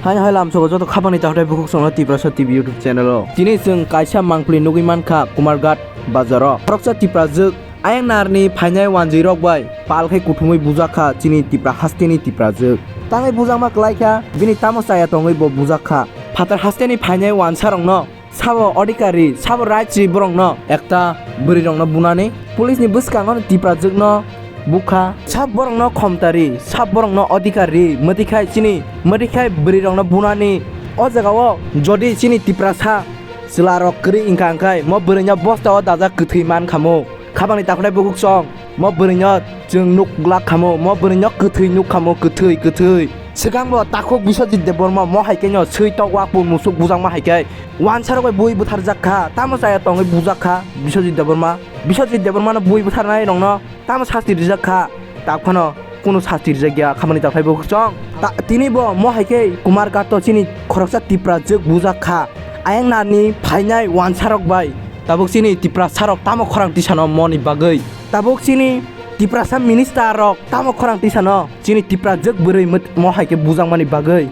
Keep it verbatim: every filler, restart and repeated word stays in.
Hai hai lamsogo joto khapangni takhwtai bukhuk songno Tiprasa T V YouTube channel o. Tini chwng kaisa mangpli nugwi mankha Kumarghat bazaro. Khoroksa Tiprajwk ayang narni phainai wanjwi rok bai pal khai kuthumwi bujak kha chini Tipra hasteni Tiprajwk. Tangwi bujakma kwlai kha, bini tamo chaya tongwi bo bujak kha. Phatar hasteni phainai wansa rokno sabo adhikari, sabo rights ri borokno ekta bwrwi rokno bunani, police ni bwskango Tiprajwkno bukha, sab borokno khomtari, sab borokno adhikari, mwtwi khai chini, mwtwi khai bwrwi rokno bunani. O jaga o jodi chini Tiprasa chwla rok kwrwi wngkha, wngkhai mo bwrwi no bosta o dajak kwthwi man khamu. Khapangni takhwtai bukhuk song, mo bwrwino chwng nuk glak khamu, mo bwrwino kwthwi nuk khamu, kwthwi, kwthwi. Swkangbo takhuk Biswajit Debbarma mo hai khe no swi tok wakpur musuk bujakma hai khe wansarok bai bui butharjak kha, tamo chaya tongwi bujak kha Biswajit Debbarma. Biswajit Debbarmano bui butharnai rokno tamo sasti rijak kha, tab phano kunu sasti rijak ya, khapangni takhwtai bukhuk song. Ta-, tini bo mo hai khe Kumarghat o chini khoroksa Tiprajwk bujak kha, ayang narni phainai wansarok bai. Tabuk chini Tiprasarok tamo khorang tisano moni bagwi? Tabuk chini Tiprasa minister rok tamo khorang tisano chini Tiprajwk bwrwi mwt-, mo hai khe bujakmani bagwi?